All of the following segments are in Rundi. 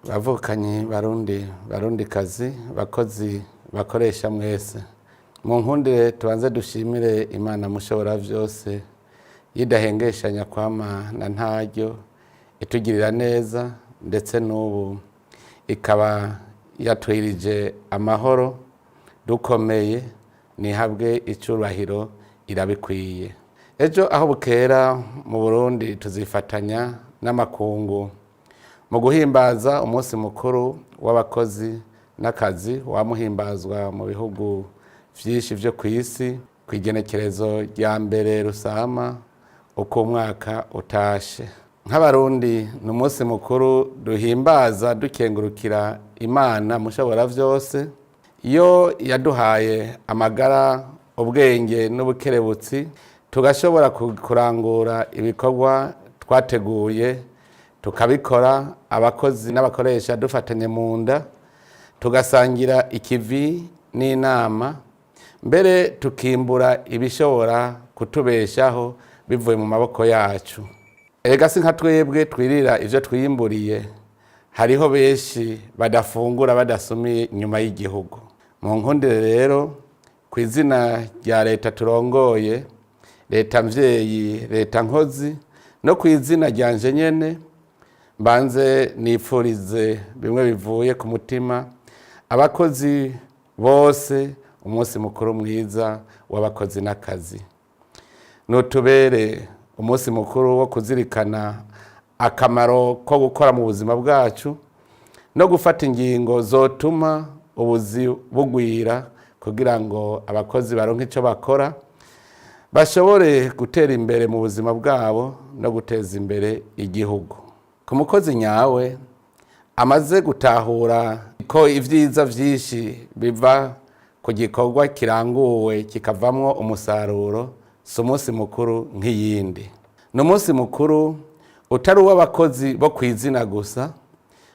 Bavukanyi Barundi, Barundikazi, bakozi, bakoresha mwese, mu nkundire tubanze dushimire Imana mushobora vyose, yidahengeshanya kwama na ntaryo itugirira neza, ndetse n'ubu ikaba yatwirije amahoro dukomeye. Nihabwe icubahiro, irabikwiye. Ejo aho bukera mu Burundi tuzifatanya n'amakungu mu guhimbaza umunsi mukuru w'abakozi n'akazi, wamuhimbazwa mu bihugu vyinshi vyo kw'isi ku igenekerezo rya 1 Rusama uko umwaka utashe. Nk'Abarundi, ni umunsi mukuru duhimbaza dukengurukira Imana mushobora vyose, iyo yaduhaye amagara, ubwenge n'ubukerebutsi, tugashobora kurangura ibikorwa twateguye, tukabikora abakozi n'abakoresha dufatanye mu nda, tugasangira ikivi n'inama, mbere tukimbura ibishobora kutubeshaho bivuye mu maboko yacu. Erega si nka twebwe twirira ivyo twiyimburiye, hariho benshi badafungura badasumiye inyuma y'igihugu. Mu nkundire rero, ku izina rya leta turongoye, leta mvyeyi, leta nkozi, no ku izina ryanje nyene, mbanze nipfurize bimwe bivuye ku mutima abakozi bose umunsi mukuru mwiza w'abakozi n'akazi. Nutubere umunsi mukuru wo kuzirikana akamaro ko gukora mu buzima bwacu no gufata ingingo zotuma ubuzi bugwira, kugira ngo abakozi baronke icyo bakora, bashobore gutera imbere mu buzima bwabo no guteza imbere igihugu. Ku mukozi nyawe amaze gutahura ko ibyiza byinshi biva ku gikorwa kiranguwe kikavamwo umusaruro, si umunsi mukuru nk'iyindi. Ni umunsi mukuru utari uw'abakozi bo ku izina gusa,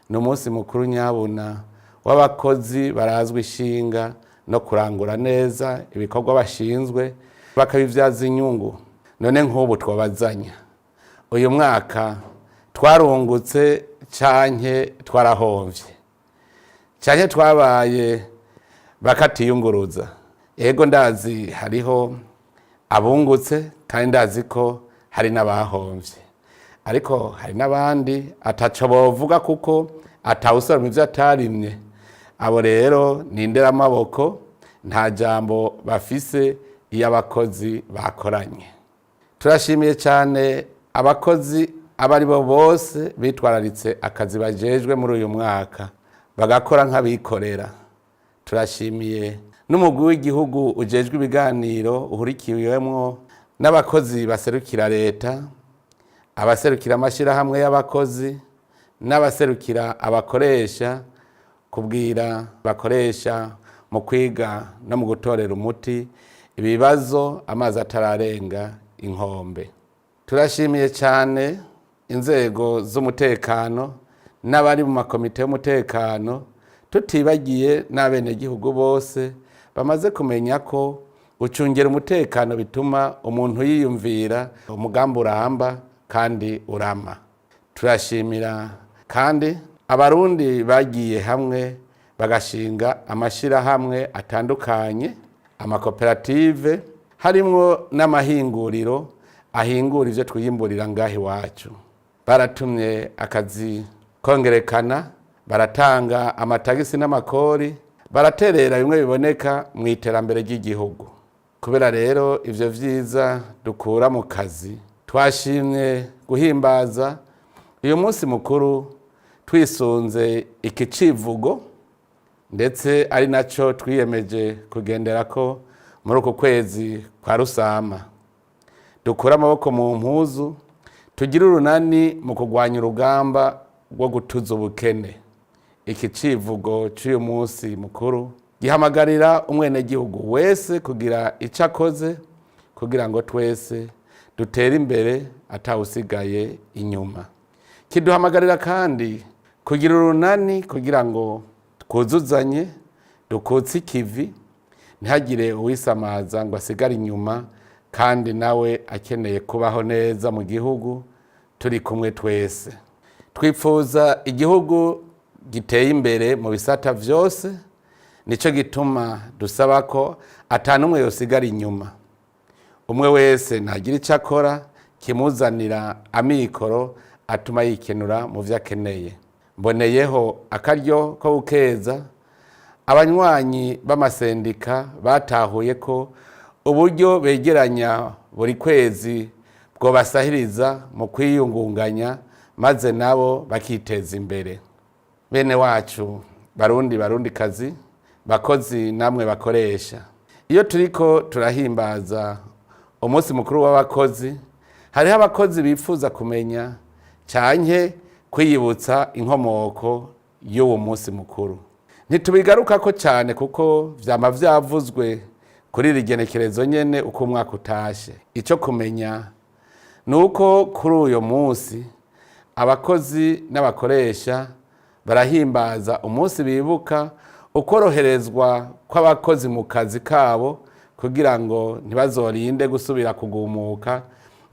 ni umunsi mukuru nyabuna w'abakozi barazwi ishinga no kurangura neza ibikorwa bashinzwe, bakabibyaza inyungu. None nk'ubu twabazanya, uyu mwaka twarungutse canke twarahomvye, canke twabaye bakatiyunguruza? Ego, ndazi hariho abungutse, kandi ndazi ko hari n'abahomvye, ariko hari n'abandi ataco bovuga kuko atawusoroma ivyo atarimye. Abo rero ni inderamaboko, nta jambo bafise iyo abakozi bakoranye. Turashimiye cyane abakozi abo ari bo bose bitwararitse akazi bajejwe muri uyu mwaka, bagakora nk'abikorera. Turashimiye n'umugwi w'igihugu ujejwe ibiganiro, uhurikiwemwo n'abakozi baserukira leta, abaserukira amashyirahamwe y'abakozi n'abaserukira abakoresha, kubwira bakoresha mu kwiga no mu gutorera umuti ibibazo amazi atararenga inkombe. Turashimiye cyane inzego z'umutekano n'abari mu makomite y'umutekano, tutibagiye n'abenegihugu bose bamaze kumenya ko gucungira umutekano bituma umuntu yiyumvira umugambi uramba kandi urama. Turashimira kandi Abarundi bagiye hamwe bagashinga amashyirahamwe atandukanye, amakoperative, harimwo n'amahinguriro ahingura ivyo twiyimburira ngaho iwacu. Baratumye akazi kongerekana, baratanga amatagisi n'amakori, baraterera bimwe biboneka mu iterambere ry'igihugu. Kubera rero ivyo vyiza dukura mu kazi, twashimye guhimbaza uyu munsi mukuru twisunze iki civugo, ndetse ari naco twiyemeje kugendera ko muri uku kwezi kwa Rusama: dukure amaboko mu mpuzu, tugire urunani mu kurwanya urugamba rwo gutuza ubukene. Iki civugo c'uyu munsi mukuru gihamagarira umwenegihugu wese kugira ico akoze kugira ngo twese dutere imbere atawusigaye inyuma. Kiduhamagarira kandi kugira urunani kugira ngo twuzuzanye, dukutse ikivi, ntihagire uwisamaza ngo asigare inyuma kandi nawe akeneye kubaho neza mu gihugu turi kumwe twese. Twipfuza igihugu giteye imbere mu bisata vyose. Nico gituma dusaba ko atanumwe yosigara inyuma. Umwe wese ntagira icyo akora kimuzanira amikoro atuma yikenura mu vyo akeneye. Mboneyeho akaryo ko gukeza abanywanyi b'amasendika batahuye ko uburyo begeranya buri kwezi bwobasahiriza mu kwiyungunganya, maze nabo bakiteza imbere. Bene wacu Barundi, Barundi kazi, bakozi namwe bakoresha, iyo turiko turahimbaza umunsi mukuru w'abakozi, hariho abakozi bifuza kumenya canke kwiyibutsa inkomoko y'uwo munsi mukuru. Ntitubigarukako cyane kuko vyama vyavuzwe kuri iri genekerezo nyene uko umwaka utashe. Ico kumenya ni uko kuri uyo munsi abakozi n'abakoresha barahimbaza umunsi bibuka ukoroherezwa kw'abakozi mu kazi kabo, kugira ngo ntibazorinde gusubira kugumuka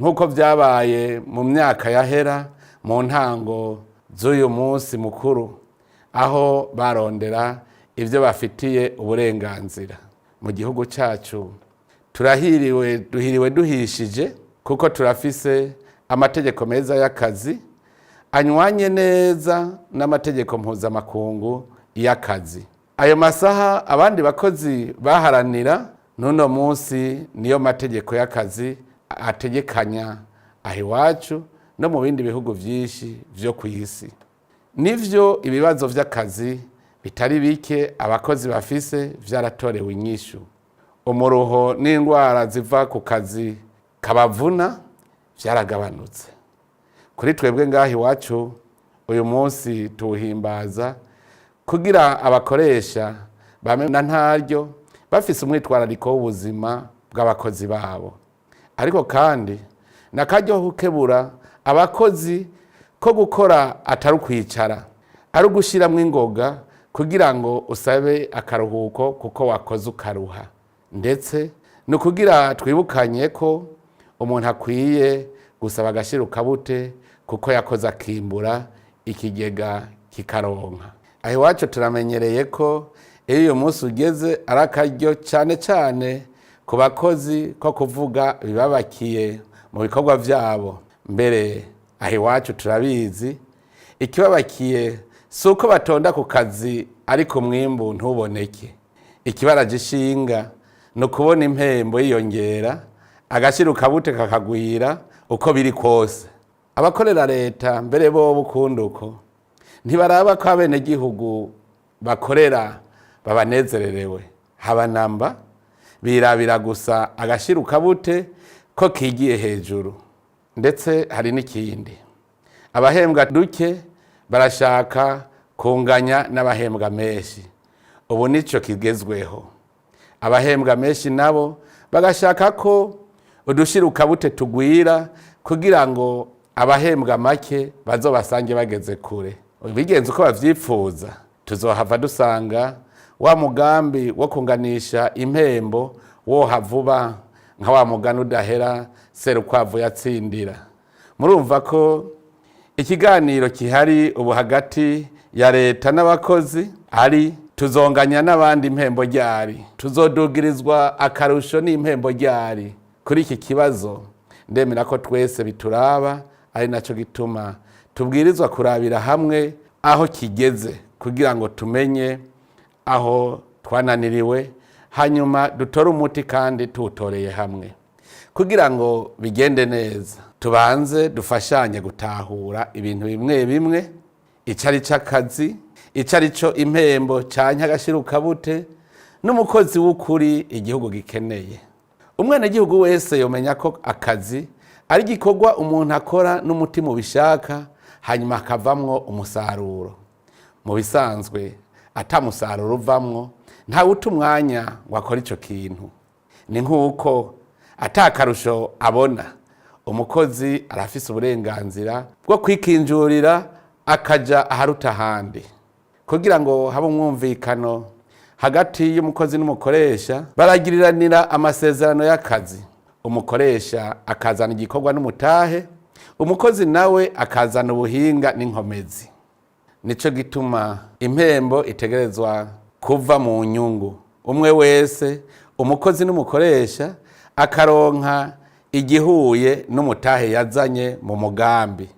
nk'uko vyabaye mu myaka yahera mu ntango z'uyu munsi mukuru, aho barondera ibyo bafitiye uburenganzira. Mu gihugu cyacu turahiriwe, duhiriwe duhishije, kuko turafise amategeko meza y'akazi anywanye neza n'amategeko mpuzamakungu y'akazi. Ayo masaha abandi bakozi baharanira n'uno munsi niyo mategeko y'akazi ategekanya aho iwacu no mu bindi bihugu byinshi vyo ku isi. Nivyo, ibibazo vy'akazi bitari bike abakozi bafise vyaratorewe inyishu. Umuruho n'indwara ziva ku kazi kabavuna vyaragabanutse. Kuri twebwe ngaho iwacu, uyu munsi tuwuhimbaza kugira abakoresha bame na ntaryo bafise umwitwarariko w'ubuzima bw'abakozi babo, ariko kandi nakaryo gukebura abakozi ko gukora atari ukwicara, ari ugushiramwo ingoga kugira ngo usabe akaruhuko kuko wakoze ukaruha. Ndetse ni ukugira twibukanye ko umuntu akwiye gusaba agashira ukabute kuko yakoze akimbura, ikigega kikaronka. Aho iwacu turamenyereye ko iyo uyu munsi ugeze ari akaryo cyane cyane ku bakozi ko kuvuga bibabakiye mu bikorwa byabo. Mbere aho iwacu turabizi, ikibabakiye si uko batonda ku kazi ariko umwimbu ntuboneke. Ikibaraje ishinga ni ukubona impembo yiyongera, agashira ukabute kakagwira uko biri kose. Abakorera leta mbere bobo ukundi uko ntibaraba ko abenegihugu bakorera babanezererewe habanamba, birabira gusa agashira ukabute ko kigiye hejuru. Ndetse hari n'ikindi: abahembwa duke barashaka kunganya n'abahembwa menshi, ubu nico kigezweho. Abahembwa menshi nabo bagashaka ko udushira ukabute tugwira kugira ngo abahembwa make bazobasange bageze kure. Bigenze uko bavyipfuza, tuzohava dusanga wa mugambi wo kunganisha impembo woha vuba nka wa mugani udahera Serukwavu yatsindira. Murumva ko ikiganiro kihari ubu hagati ya leta n'abakozi ari: tuzonganya n'abandi impembo ryari? Tuzodugirizwa akarusho n'impembo ryari? Kuri iki kibazo ndemera ko twese bituraba, ari nacyo gituma tubwirizwa kurabira hamwe aho kigeze kugira ngo tumenye aho twananiriwe, hanyuma dutore umuti kandi tuwutoreye hamwe. Kugira ngo bigende neza, tubanze dufashanye gutahura ibintu bimwe bimwe: icyo ari cyo akazi, icyo ari cyo impembo canke agashirukabute, n'umukozi w'ukuri igihugu gikeneye. Umwenegihugu wese yomenya ko akazi ari igikorwa umuntu akora n'umutima ubishaka, hanyuma akavamwo umusaruro. Mu bisanzwe ata musaruro uvamwo, ntawuta umwanya ngo akore ico kintu. Ni nk'uko ata karusho abona, umukozi arafise uburenganzira bwo kwikinjurira akaja aharuta ahandi. Kugira ngo habe umwumvikano hagati y'umukozi n'umukoresha, baragiriranira amasezerano y'akazi. Umukoresha akazana igikorwa n'umutahe, umukozi nawe akazana ubuhinga n'inkomezi. Nico gituma impembo itegerezwa kuva mu nyungu. Umwe wese, umukozi n'umukoresha, akaronka igihuye n'umutahe yazanye mu mugambi.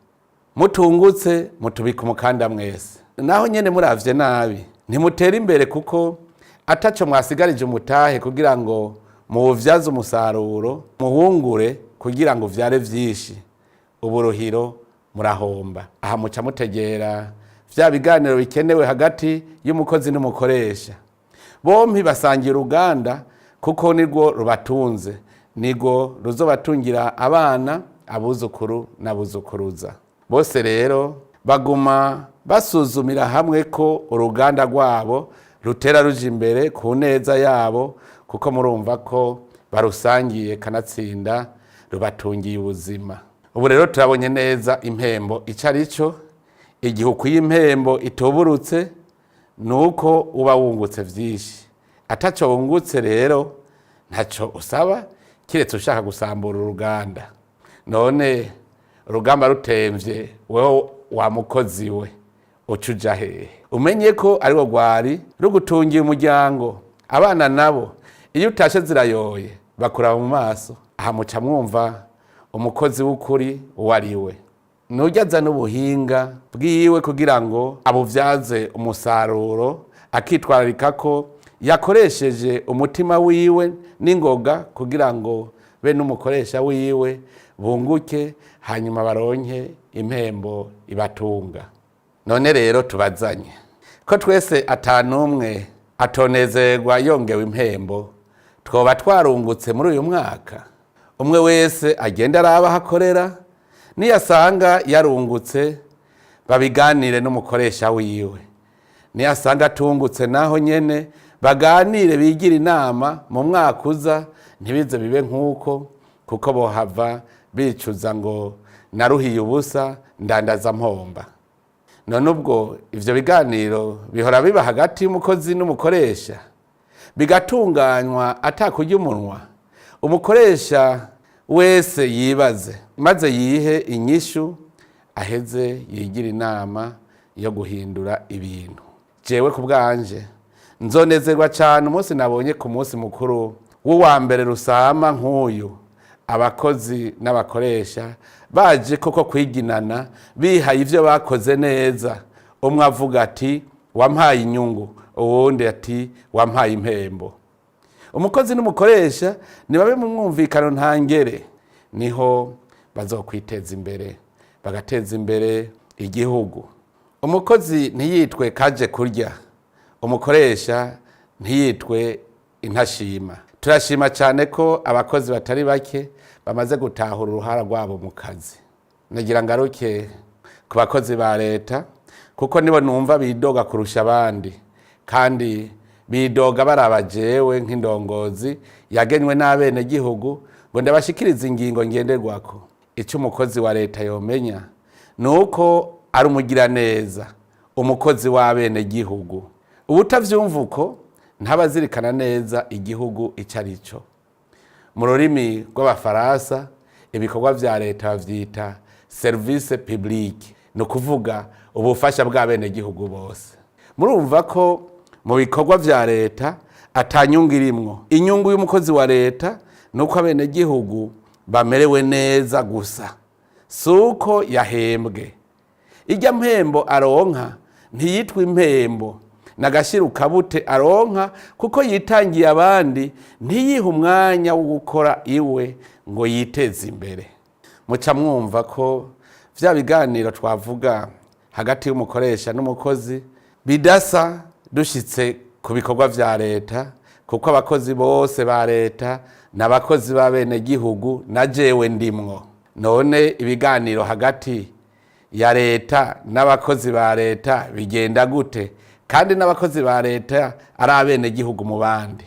Mutungutse mutubika umukanda mwese. Naho nyene muravye nabi ntimutera imbere, kuko ataco mwasigarije umutahe kugira ngo muwuvyaze umusaruro, muwungure kugira ngo uvyare vyinshi. Uburuhiro murahomba. Aha muca mutegera vya biganiro bikenewe hagati y'umukozi n'umukoresha. Bompi basangiye uruganda, kuko nirwo rubatunze, nirwo ruzobatungira abana, abuzukuru n'abuzukuruza. Bose rero baguma basuzumira hamwe ko uruganda rwabo rutera ruja imbere ku neza yabo, kuko murumva ko barusangiye, kanatsinda rubatungiye ubuzima. Ubu rero turabonye neza impembo ico ari cyo. Igihe ukwiye impembo ituburutse, ni uko uba wungutse vyinshi. Ataco wungutse rero ntaco usaba, kiretse ushaka gusambura uruganda. None urugamba rutemvye, wewe wa mukozi we uca uja hehe? Umenye ko ariwo rwari rugutungiye umuryango. Abana nabo iyo utashe zirayoye bakuraba mu maso. Aha muca mwumva umukozi w'ukuri uwo ari we. Nujya azana ubuhinga bwiwe kugira ngo abuvyaze umusaruro, akitwararika ko yakoresheje umutima wiwe n'ingoga kugira ngo be n'umukoresha wiwe bunguke, hanyuma baronke impembo ibatunga. None rero tubazanye ko twese atanumwe atonezerwa yongewe impembo, twoba twarungutse muri uyu mwaka? Umwe wese agenda araba aho akorera, niyasanga yarungutse babiganire n'umukoresha wiwe, niyasanga atungutse naho nyene baganire, bigire inama mu mwaka uza ntibize bibe nk'uko, kuko bohava bicuza ngo naruhiye ubusa, ndandaza mpomba. None ubwo ivyo biganiro bihora biba hagati y'umukozi n'umukoresha, bigatunganywa atakurya umunwa? Umukoresha wese yibaze maze yihe inyishu, aheze yigira inama yo guhindura ibintu. Jewe ku bwanje nzonezerwa cyane umunsi nabonye ku munsi mukuru w'uwa mbere rusama nk'uyu, abakozi n'abakoresha baje koko kwiginana, bihaye ivyo bakoze neza. Umwe avuga ati wampaye inyungu, uwundi ati wampaye impembo. Umukozi n'umukoresha nibabe mu mwumvikano ntangere, niho bazokwiteza imbere, bagateza imbere igihugu. Umukozi ntiyitwe kaje kurya, umukoresha ntiyitwe intashima. Turashima cyane ko abakozi batari bake bamaze gutahura uruhara rwabo mu kazi. Nagira ngaruke ku bakozi ba leta, kuko nibo numva bidoga kurusha abandi, kandi bidoga baraba jewe nk'indongozi yagenywe n'abenegihugu ngo ndabashikirize ingingo ngenderwako. Icyo umukozi wa leta yomenya ni uko ari umugiraneza, umukozi w'abenegihugu. Ubutavyumva uko ntabazirikana neza igihugu ico ari cyo. Mu rurimi rw'Abafaransa ibikorwa vya leta bavyita service public, ni ukuvuga ubufasha bw'abenegihugu bose. Murumva ko mu bikorwa vya leta atanyungu irimwo. Inyungu y'umukozi wa leta ni uko abenegihugu bamerewe neza gusa, si uko yahembwe. Ijya mpembo aronka ntiyitwa impembo, nagashyira ukabute aronka kuko yitangiye abandi, ntiyihe umwanya wo gukora iwe ngo yiteze imbere. Muca mwumva ko vya biganiro twavuga hagati y'umukoresha n'umukozi bidasa dushitse ku bikorwa vya leta, kuko abakozi bose ba leta n'abakozi b'abenegihugu, na jewe ndimwo. None ibiganiro hagati ya leta n'abakozi ba leta bigenda gute, kandi n'abakozi ba leta ari abenegihugu mu bandi?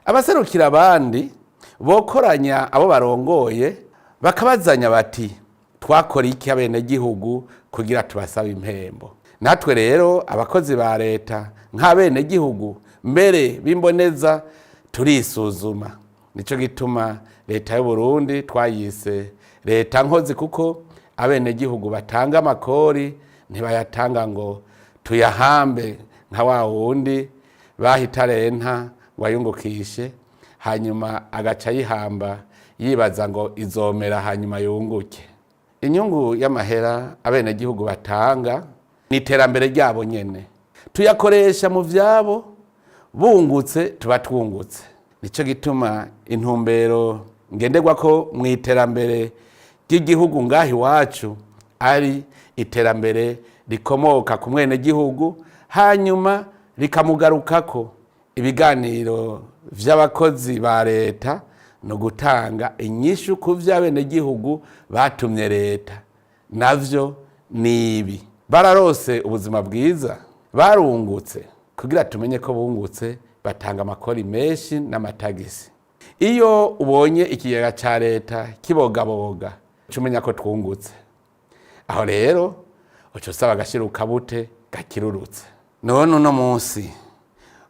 Abaserukira abandi bokoranya abo barongoye, bakabazanya bati twakora iki abenegihugu kugira tubasabe impembo? Natwe rero abakozi ba leta nk'abenegihugu mbere b'imboneza turisuzuma. Nico gituma leta y'u Burundi twayise leta nkozi, kuko abenegihugu batanga amakori ntibayatanga ngo Tuyahambe nka wa wundi baha renta ngo ayungukishe, hanyuma agaca ayihamba yibaza ngo izomera hanyuma yunguke. Inyungu y'amahera abenegihugu batanga ni iterambere ryabo nyene. Tuyakoresha mu vyabo, bungutse tuba twungutse. Nico gituma intumbero ngenderwa ko mu iterambere ry'igihugu ngaha iwacu ari iterambere rikomoka ku mwenegihugu, hanyuma rikamugarukako. Ibiganiro vy'abakozi ba leta ni ugutanga inyishu ku vy'abenegihugu batumye leta. Navyo ni ibi: bararose ubuzima bwiza, barungutse. Kugira tumenye ko bungutse, batanga amakori menshi n'amatagisi. Iyo ubonye ikigega ca leta kibogaboga, uca umenya ko twungutse. Aho rero uca usaba agashirukabute gakirurutse. None uno munsi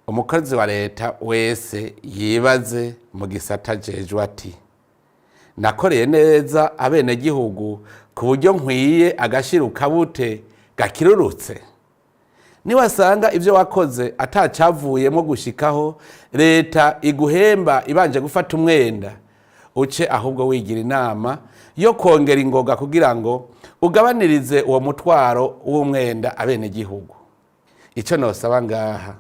umukozi wa leta wese yibaze mu gisata ajejwe ati: "Nakoreye neza abenegihugu ku buryo nkwiye agashirukabute gakirurutse?" Niwasanga ibyo wakoze atacavuyemo gushikaho leta iguhemba ibanje gufata umwenda, uce ahubwo wigira inama yo kongera ingoga kugira ngo ugabanirize uwo mutwaro w'umwenda abenegihugu. Icyo nosaba ngaha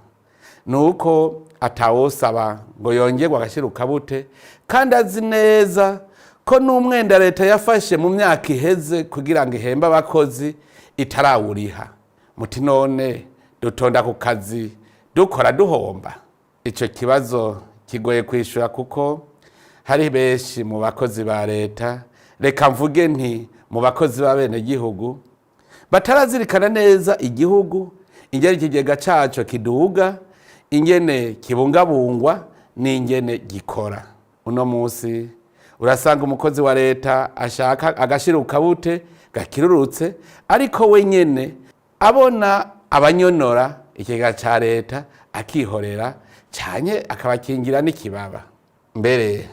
ni uko atawosaba ngo yongerwe agashirukabute kandi azi neza ko n'umwenda leta yafashe mu myaka iheze kugira ngo ihembe abakozi itarawuriha. Muti: "None dutonda ku kazi dukora duhomba?" Icyo kibazo kigoye kwishyura, kuko hari benshi mu bakozi ba leta, reka mvuge nti mu bakozi b'abenegihugu, batarazirikana neza igihugu, ingene ikigega caco kiduga, ingene kibungabungwa n'ingene gikora. Uno munsi urasanga umukozi wa leta ashaka agashirukabute gakirurutse, ariko we nyene abona abanyonora ikigega ca leta akihorera canye akabakingira n'ikibaba. Mbere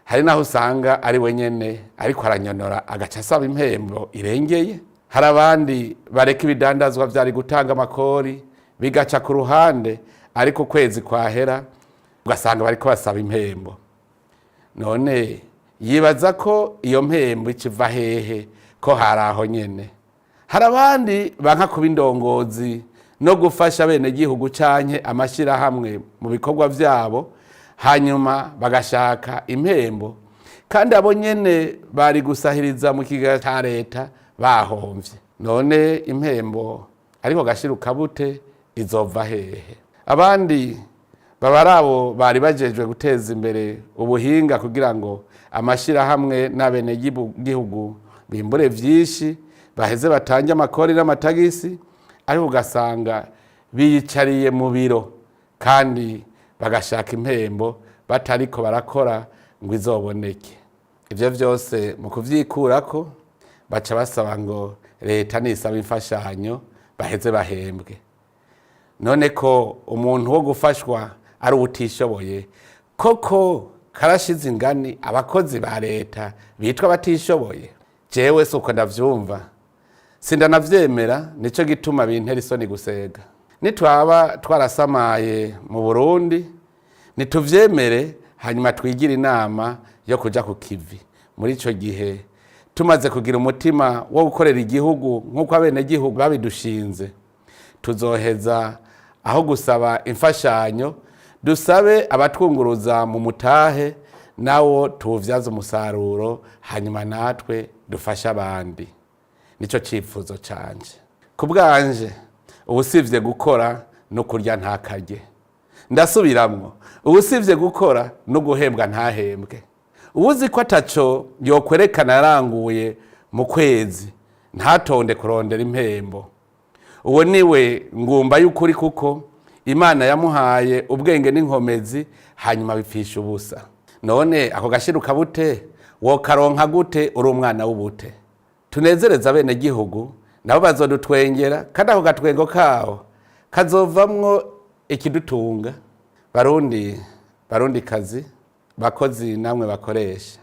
hari naho usanga ari we nyene ariko aranyonora, agaca asaba impembo irengeye. Hari abandi bareka ibidandazwa vyari gutanga amakori bigaca ku ruhande, ariko ukwezi kwahera ugasanga bariko basaba impembo. None yibaza ko iyo mpembo ikiva hehe, ko hari aho nyene? Hari abandi banka kuba indongozi no gufasha abenegihugu canke amashirahamwe mu bikorwa vyabo, hanyuma bagashaka impembo, kandi abo nyene bari gusahiriza mu kigega ca leta bahomvye. None impembo ariko gashirukabute izova hehe? Abandi baba ari abo bari bajejwe guteza imbere ubuhinga kugira ngo amashirahamwe n'abenegihugu bimbure vyinshi, baheze batange amakori n'amatagisi, ariko ugasanga biyicariye mu biro kandi bagashaka impembo batariko barakora ngo izoboneke. Ivyo vyose mu kuvyikurako baca basaba ngo leta nisaba imfashanyo baheze bahembwe. None ko umuntu wo gufashwa ari uwutishoboye, koko karashize ingani abakozi ba leta bitwa batishoboye? Jewe si uko ndavyumva, sindanavyemera. Nico gituma bintera isoni gusega. Nitwaba twarasamaye mu Burundi, nituvyemere, hanyuma twigire inama yo kuja ku kivi. Muri ico gihe tumaze kugira umutima wo gukorera igihugu nk'uko abenegihugu babidushinze, tuzoheza aho gusaba imfashanyo dusabe abatwunguruza mu mutahe, nawo tuwuvyaze umusaruro, hanyuma natwe dufashe abandi. Nico cifuzo canje. Ku bwanje, uwusivye gukora no kurya ntakarye. Ndasubiramwo: uwusivye gukora no guhembwa ntahembwe. Uwuzi ko ataco yokwerekana yaranguye mu kwezi ntatonde kurondera impembo. Uwo niwe ngumba y'ukuri, kuko Imana yamuhaye ubwenge n'inkomezi, hanyuma bipfisha ubusa. None ako gashirukabute wokaronka gute uri umwana w'ubute? Tunezereza abenegihugu, nabo bazodutwengera, kandi ako gatwengo kabo kazovamwo ikidutunga. Barundi, Barundi kazi, bakozi namwe bakoresha,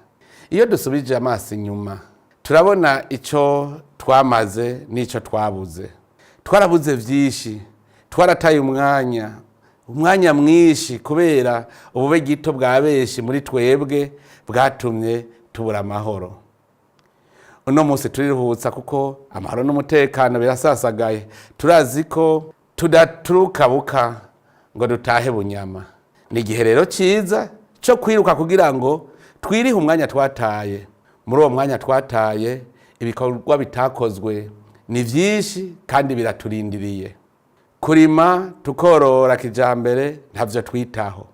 iyo dusubije amaso inyuma turabona ico twamaze n'ico twabuze. Twarabuze vyinshi, twarataye umwanya, umwanya mwinshi, kubera ubube gito bwa benshi muri twebwe bwatumye tubura amahoro. Uno munsi turiruhutsa kuko amahoro n'umutekano birasasagaye. Turazi ko tudaturukabuka ngo dutahe bunyama. Ni igihe rero cyiza cyo kwiruka kugira ngo twirihe umwanya twataye. Muri uwo mwanya twataye, ibikorwa bitakozwe ni byinshi kandi biraturindiriye. Kurima tukorora kijambere ntavyo twitaho,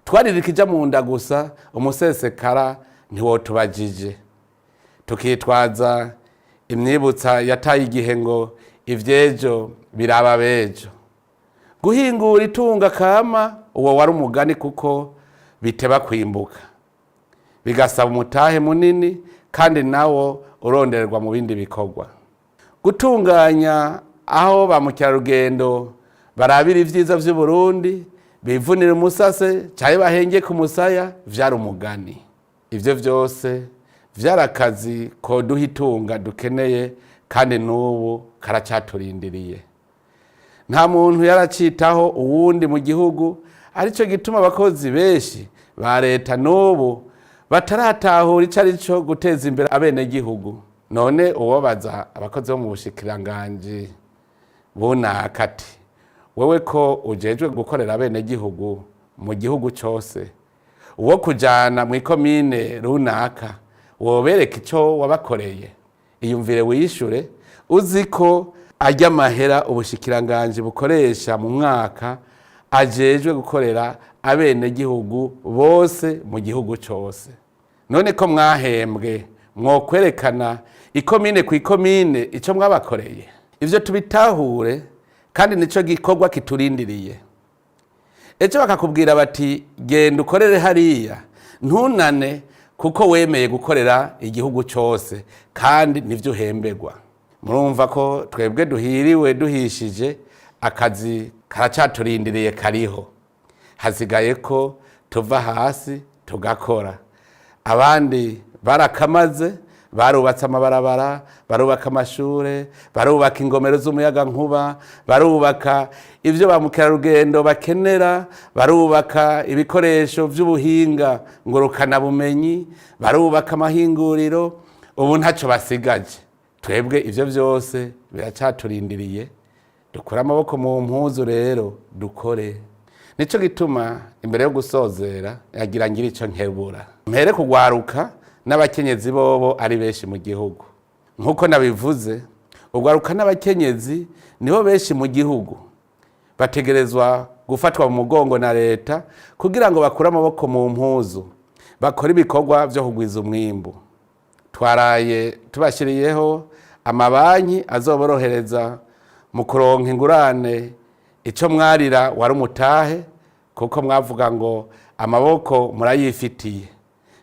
twarira ikija mu nda gusa, umusesekara ntiwotubajije, tukitwaza imyibutsa yataye igihe ngo ivyejo biraba bejo. Guhingura itunga kama uwo wari umugani, kuko biteba kwimbuka bigasaba umutahe munini, kandi nawo urondererwa mu bindi bikorwa. Gutunganya aho ba mukerarugendo barabira ivyiza vy'Uburundi, bivunira umusase canke bahenge ku musaya, vyari umugani. Ivyo vyose vyari akazi koduha itunga dukeneye, kandi n'ubu karacaturindiriye. Nta muntu yaracitaho uwundi mu gihugu, arico gituma abakozi benshi ba leta n'ubu bataratahura ico arico guteza imbere abenegihugu. None uwobaza abakozi bo mu bushikiranganji bunaka ati: "Wewe ko ujejwe gukorera abenegihugu mu gihugu cose, uwo kujana mw'ikomine runaka wobereka ico wabakoreye?" Iyumvire wishure, uzi ko arya amahera ubushikiranganji bukoresha mu mwaka ajejwe gukorera abenegihugu bose mu gihugu cose. None ko mwahembwe, mwokwerekana ikomine ku ikomine ico mwabakoreye? Ivyo tubitahure, kandi nico gikorwa kiturindiriye. Ejo bakakubwira bati: "Genda ukorere hariya", ntunane, kuko wemeye gukorera igihugu cose kandi nivyo uhemberwa. Murumva ko twebwe duhiriwe duhishije, akazi karacaturindiriye kariho. Hasigaye ko tuva hasi tugakora. Abandi barakamaze, barubatse amabarabara, barubaka amashure, barubaka ingomero z'umuyagankuba, barubaka ibyo ba mukerarugendo bakenera, barubaka ibikoresho by'ubuhinga ngurukanabumenyi, barubaka amahinguriro, ubu ntacyo basigaje. Twebwe ibyo byose biracaturindiriye. Dukure amaboko mu mpuzu rero, dukore. Nicyo gituma imbere yo gusozera yagira ngira icyo nkebura, mpere kugwaruka n'abakenyezi, bobo ari benshi mu gihugu. Nk'uko nabivuze, ugwaruka n'abakenyezi nibo benshi mu gihugu, bategerezwa gufatwa mu mugongo na leta kugira ngo bakure amaboko mu mpuzu, bakore ibikorwa byo kugwiza umwimbu. Twaraye tubashyiriyeho amabanki azoborohereza mu kuronka ingurane. Icyo mwarira wari umutahe, kuko mwavuga ngo amaboko murayifitiye.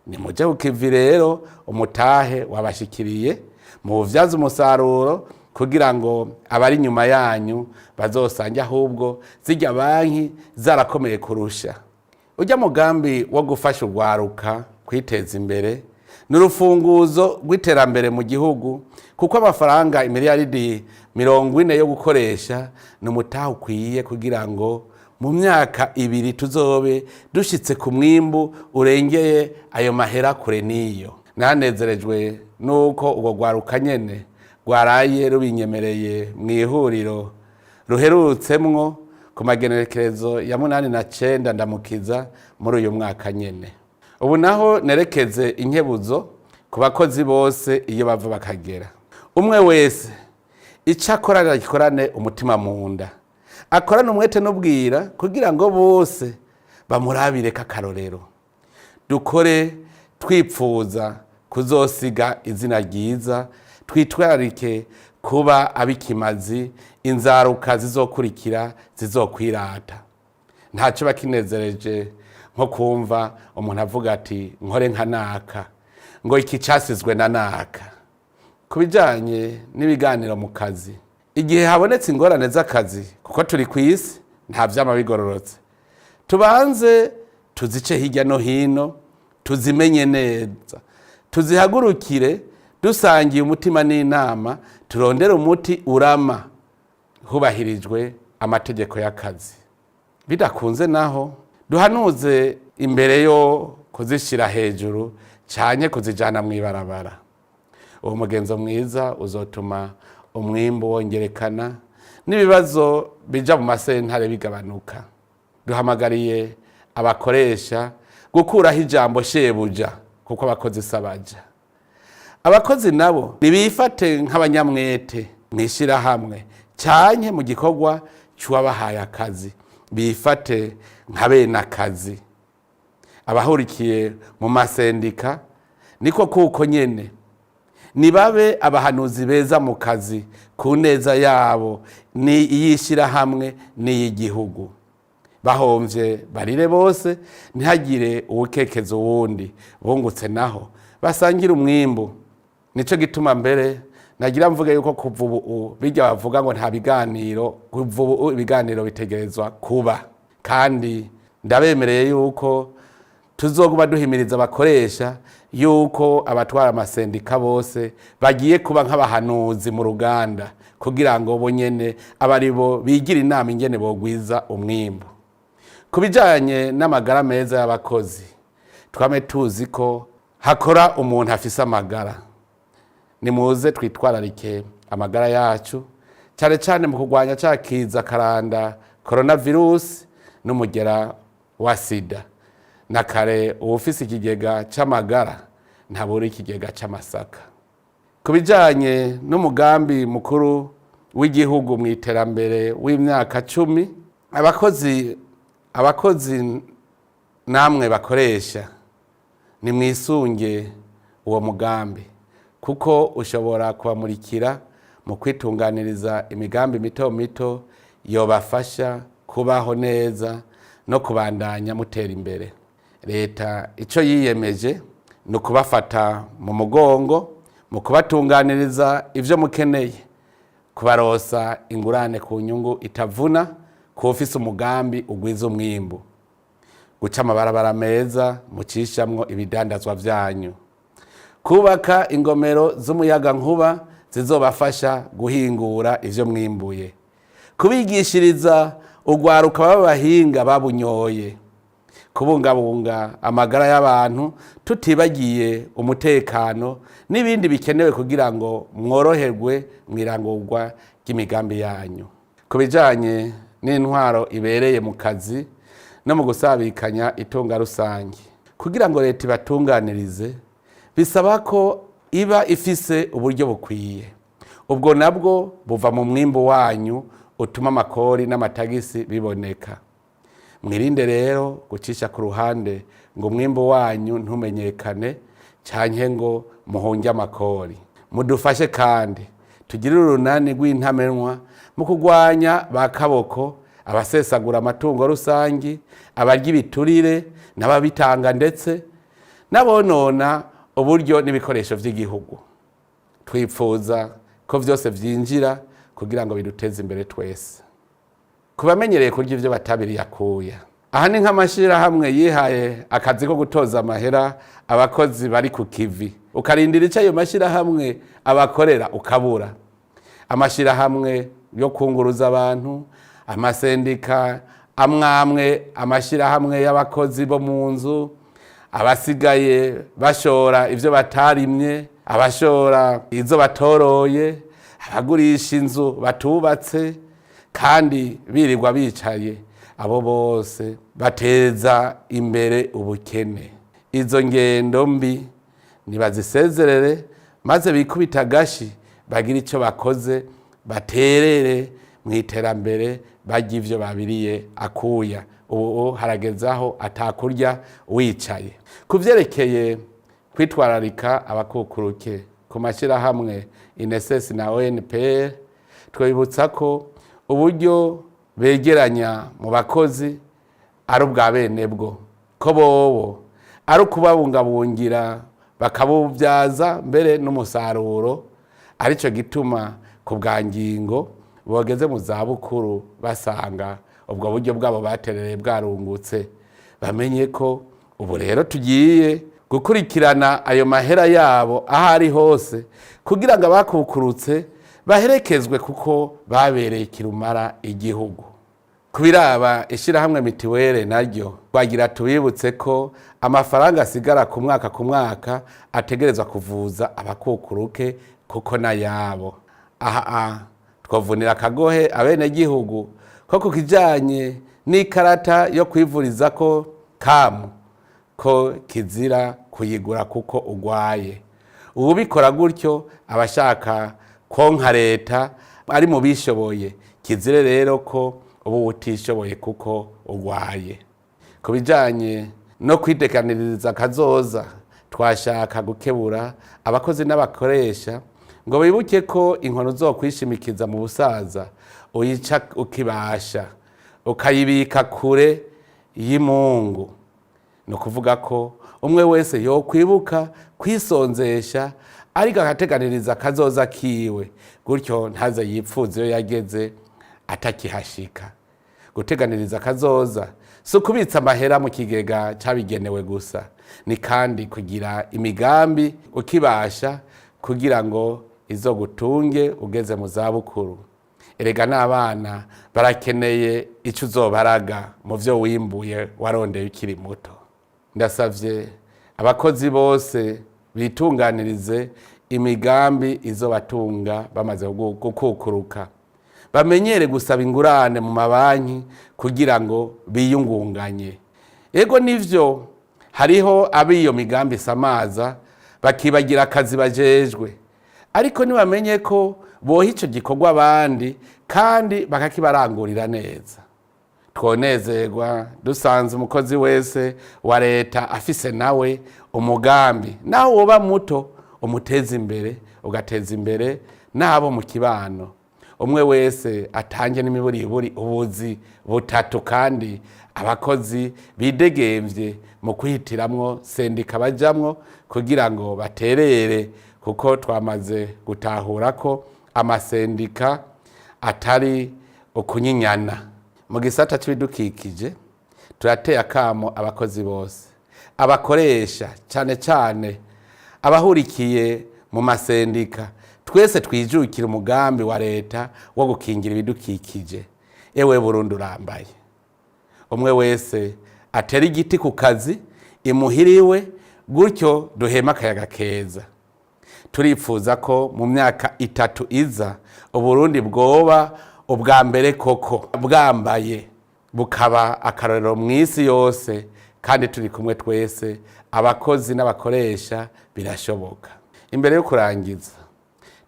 Nimujye ku kivi rero, umutahe wabashyikiriye, muwubyaze umusaruro kugira ngo abari inyuma yanyu bazosange ahubwo zijya banki zarakomeye kurusha. Ujya mugambi wo gufasha urwaruka kwiteza imbere ni urufunguzo rw'iterambere mu gihugu, kuko amafaranga imiliyaridi 40 yo gukoresha ni umutahe ukwiye kugira ngo mu myaka 2 tuzobe dushitse ku mwimbu urengeye ayo mahera kure. N'iyo nanezerejwe nuko ubwo rwaruka nyene rwaraye rubinyemereye mu ihuriro ruherutsemwo ku magenekerezo ya 8 na 9 Ndamukiza muri uyu mwaka nyene. Ubu naho nerekeze inkebuzo ku bakozi bose iyo bava bakagera. Umwe wese icyo akora agikorane umutima mu nda, akorane umwete n'ubwira, kugira ngo bose bamurabire k'akarorero. Dukore twipfuza kuzosiga izina ryiza, twitwararike kuba ab'ikimazi inzaruka zizokurikira zizokwirata. Ntacyo bakinezereje nko kumva umuntu avuga ati: "Nkore nka naka", ngo iki cyasizwe na naka. Ku bijyanye n'ibiganiro mu kazi, igihe habonetse ingorane z'akazi, kuko turi ku isi nta byama bigororotse, tubanze tuzice hirya no hino, tuzimenye neza, tuzihagurukire dusangiye umutima n'inama, turondere umuti urama. Hubahirijwe amategeko y'akazi. Bidakunze naho, duhanuze imbere yo kuzishyira hejuru cyane, kuzijyana mu ibarabara. Uwo mugenzo mwiza uzotuma umwimbu wongerekana n'ibibazo bija mu masentare bigabanuka. Duhamagariye abakoresha gukuraho ijambo shebuja, kuko abakozi sabaja. Abakozi nabo ntibifate nk'abanyamwete mu ishyirahamwe cyane mu gikorwa cy'uwabahaye akazi, bifate nka bene akazi. Abahurikiye mu masendika niko kuko nyene nibabe abahanuzi beza mu kazi ku neza yabo, ni iy'ishyirahamwe n'iy'igihugu. Bahomvye barire bose, ntihagire uwukekeza uwundi. Bungutse naho basangire umwimbu. Nico gituma mbere nagira mvuge yuko kuva ubu bijya bavuga ngo nta biganiro, kuva ubu ibiganiro bitegerezwa kuba. Kandi ndabemereye yuko tuzoguma duhimiriza abakoresha yuko abatwara amasendika bose bagiye kuba nk'abahanuzi mu ruganda, kugira ngo bo nyene abe ari bo bigira inama ingene bogwiza umwimbu. Ku bijanye n'amagara meza y'abakozi, twame tuzi ko hakora umuntu afise amagara. Nimuze twitwararike amagara yacu, cyane cyane mu kurwanya ca kiza karanda coronavirus n'umugera wa sida. Na kare uwufise ikigega c'amagara ntabura ikigega c'amasaka. Ku bijanye n'umugambi mukuru w'igihugu mu iterambere w'imyaka 10, abakozi namwe bakoresha, nimwisunge uwo mugambi, kuko ushobora kubamurikira mu kwitunganiriza imigambi mito mito yobafasha kubaho neza no kubandanya mutera imbere. Leta icyo yiyemeje ni ukubafata mu mugongo mu kubatunganiriza ibyo mukeneye, kubarosa ingurane ku nyungu itavuna ku ufise umugambi ugwiza umwimbu, guca amabarabara meza mucishamwo ibidandazwa vyanyu, kubaka ingomero z'umuyagankuba zizobafasha guhingura ivyo mwimbuye, kubigishiriza urwaruka b'abahinga babunyoye, kubungabunga amagara y'abantu tutibagiye umutekano, n'ibindi bikenewe kugira ngo mworoherwe mu irangurwa ry'imigambi yanyu. Ku bijanye n'intwaro ibereye mu kazi no mu gusabikanya itunga rusange, kugira ngo leta ibatunganirize bisaba ko iba ifise uburyo bukwiye. Ubwo nabwo buva mu mwimbu wanyu utuma amakori n'amatagisi biboneka. Mwirinde rero gucisha ku ruhande ngo umwimbu wanyu ntumenyekane, canke ngo muhunge amakori. Mudufashe kandi tugire urunani rw'intamenwa mu kurwanya ba kaboko, abasesagura amatungo rusangi, abarya ibiturire n'ababitanga, ndetse n'abonona uburyo n'ibikoresho vy'igihugu. Twipfuza ko vyose vyinjira kugira ngo biduteze imbere twese. Ku bamenyereye kurya ivyo batabiriye akuya, aha ni nk'amashirahamwe yihaye akazi ko gutoza amahera abakozi bari ku kivi, ukarindira ico ayo mashirahamwe abakorera ukabura. Amashirahamwe yo kunguruza abantu, amasendika amwamwe, amashirahamwe y'abakozi bo mu nzu, abasigaye bashora ivyo batarimye, abashora izo batoroye, abagurisha inzu batubatse kandi birirwa bicaye, abo bose bateza imbere ubukene. Izo ngendo mbi nibazisezerere, maze bikubita agashi, bagire icyo bakoze, baterere mu iterambere, barya ivyo babiriye akuya. Ubu haragezaho atakurya wicaye. Ku vyerekeye kwitwararika abakukuruke ku mashyirahamwe INSS na ONPR, twibutsa ko uburyo begeranya mu bakozi ari ubwa bene bwo, ko bobo ari ukubabungabungira bakabubyaza mbere n'umusaruro. Aricyo gituma ku bwa ngingo bogeze mu zabukuru basanga ubwo buryo bwabo baterereye bwarungutse. Bamenye ko ubu rero tugiye gukurikirana ayo mahera yabo aho ari hose, kugira ngo abakukurutse Baherekezwe kuko babereye ikirumara igihugu. Ku biraba ishyirahamwe mitiwere naryo, twagira tubibutse ko amafaranga asigara ku mwaka ku mwaka ategerezwa kuvuza abakukuruke, kuko n'ayabo. Aha twavunira akagohe abenegihugu ko ku kijanye n'ikarata yo kwivuriza ko kamu ko kizira kuyigura kuko ugwaye. Uwubikora gutyo aba ashaka konka leta ari mu bishoboye. Kizire rero ko ubu utishoboye kuko ugwaye. Ku bijanye no kwidekaniriza kazoza, twashaka gukebura abakozi n'abakoresha ngo bibuke ko inkono uzokwishimikiza mu busaza uyica ukibasha, ukayibika kure y'imungu. Ni ukuvuga ko umwe wese yokwibuka kwisonzesha, ariko akateganiriza akazoza kiwe, gutyo ntaze yipfuze iyo yageze atakihashika. Guteganiriza akazoza si ukubitsa amahera mu kigega cyabigenewe gusa, ni kandi kugira imigambi ukibasha kugira ngo izo gutunge ugeze mu zabukuru. Erega n'abana barakeneye icyo uzobaraga mu byo wimbuye warondeye ukiri muto. Ndasabye abakozi bose bitunganirize imigambi izobatunga bamaze gukukuruka, bamenyere gusaba ingurane mu mabanki kugira ngo biyungunganye. Ego nivyo, hariho ab'iyo migambi isamaza bakibagira akazi bajejwe, ariko ntibamenye ko boha ico gikorwa abandi kandi bakakibarangurira neza. Twonezerwa dusanze umukozi wese wa leta afise nawe umugambi, nawe woba muto, umuteza imbere, ugateza imbere n'abo mu kibano. Umwe wese atange n'imiburiburi ubuzi butatu, kandi abakozi bidegemvye mu kwihitiramwo sendika bajamwo kugira ngo baterere, kuko twamaze gutahura ko amasendika atari ukunyinyana. Mu gisata c'ibidukikije, turateye akamo abakozi bose, abakoresha, cyane cyane abahurikiye mu masendika, twese twijukira umugambi wa leta wo gukingira ibidukikije. Ewe Burundi urambaye! Umwe wese atera igiti ku kazi, imuhiriwe, gutyo duhema akayaga keza. Turipfuza ko mu myaka 3 iza Uburundi bwoba ubwa mbere koko bwambaye, bukaba akarorero mu isi yose, kandi turi kumwe twese, abakozi n'abakoresha, birashoboka. Imbere yo kurangiza,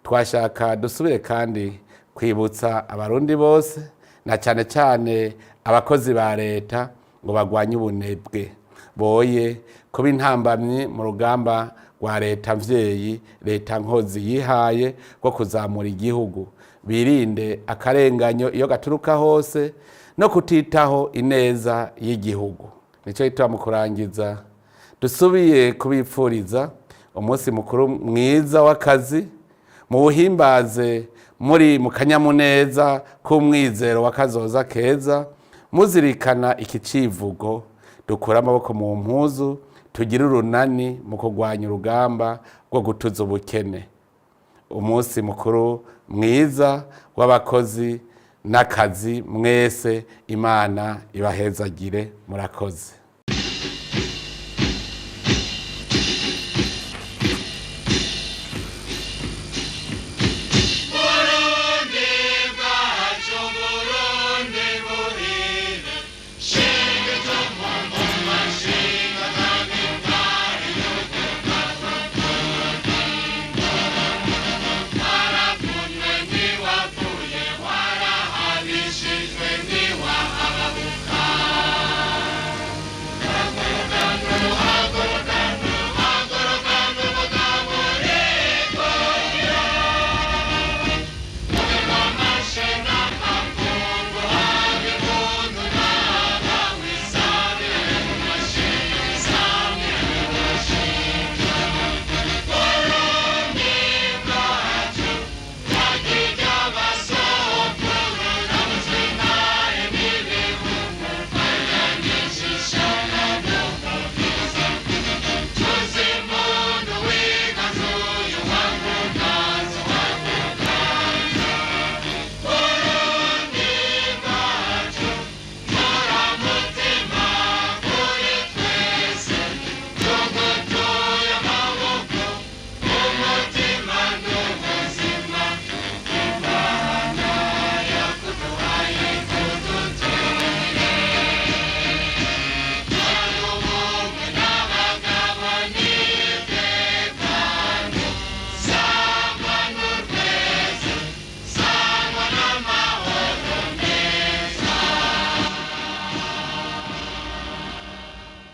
twashaka dusubire kandi kwibutsa Abarundi bose na cyane cyane abakozi ba leta ngo bagwanye ubunebwe, boye kuba intambamyi mu rugamba rwa leta mvyeyi, leta nkozi yihaye rwo kuzamura igihugu. Birinde akarenganyo iyo gaturuka hose no kutitaho ineza y'igihugu. Nicyo gituma mu kurangiza dusubiye kubipfuriza umunsi mukuru mwiza w'akazi. Muwuhimbaze muri mu kanyamuneza k'umwizero wa kazoza keza, muzirikana iki civugo: dukure amaboko mu mpuzu, tugire urunani mu kurwanya urugamba rwo gutuza ubukene. Umunsi mukuru mwiza w'abakozi n'akazi mwese, Imana ibahezagire. Murakoze.